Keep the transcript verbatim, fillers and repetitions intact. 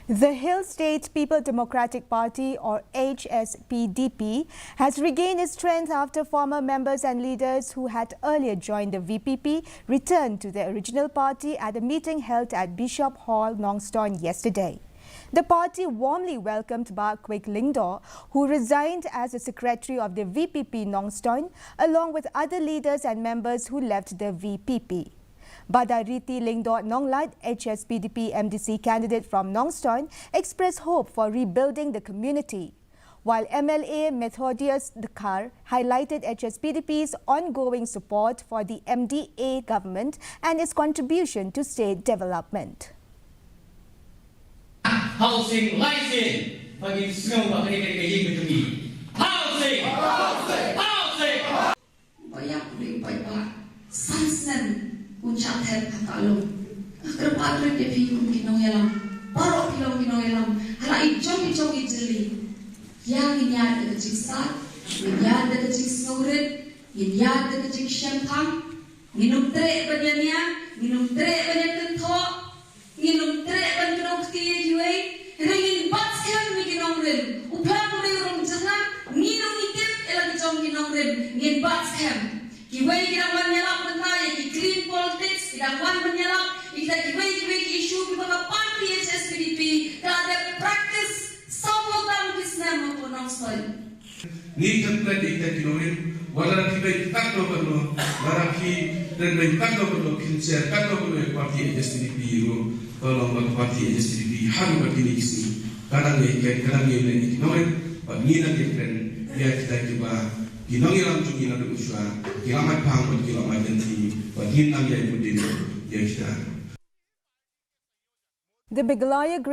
The Hill State People Democratic Party, or H S P D P, has regained its strength after former members and leaders who had earlier joined the V P P returned to their original party at a meeting held at Bishop Hall, Nongstoin, yesterday. The party warmly welcomed Bah Kwek Lyngdoh, who resigned as the secretary of the V P P Nongstoin, along with other leaders and members who left the V P P. Bah Dairiti Lyngdoh Nonglait, H S P D P M D C candidate from Nongstoin, expressed hope for rebuilding the community, while M L A Methodius Dkhar highlighted H S P D P's ongoing support for the M D A government and its contribution to state development. Housing license bagi semua bagi kaya kaya. Housing. Housing. Housing. Ba ïap u dei u paidbah. San snem un shah thep ha ka lum. Nga kyrpad rit ïa phi kum ki nongïalam. Baroh phi long ki nongïalam ha la i jong i jong i jylliew. Ïa ngin ïaid da ka jingsat, ngin ïaid da ka jingsngewrit, ngin ïaid da ka jingshemphang. Ngin ym treh ban ïania, ngin ym treh ban ïakynthoh. Ngin ym treh ban kdew kti ïa kiwei. Hynrei ngin bat skhem ïa ki nongrim. U Phlang u dei u rong jingngeit. Ngin ym itip ïa la ki jong ki nongrim. Ngin bat skhem. Kiwei ki dang wan ïalap mynta ïa ki clean politics, ki dang wan ban ïalap ïa kita kiwei kiwei ki issue kiba ka party H S P D P ka dep practice sawphew tam ki snem hapoh Nongstoiñ. Ngi kyrpad ïa kita ki nongrim, wat la phi beiñ katno katno, wat la phi beiñ katno katno, phin share katno katno ïa ka party H S P D P ruh, ka long ba ka party H S P D P haduh ba kine ki sngi ka dang ïai kren, ka dang ïai leh ïa ki nongrim, bad ngi nang ïai kren ïa kita kiba ki nongïalam jong ngi naduh mynshuwa ki la mad phang bad ki la mad lynti, bad ngin nang ïai bud dien ïa kita. The Meghalaya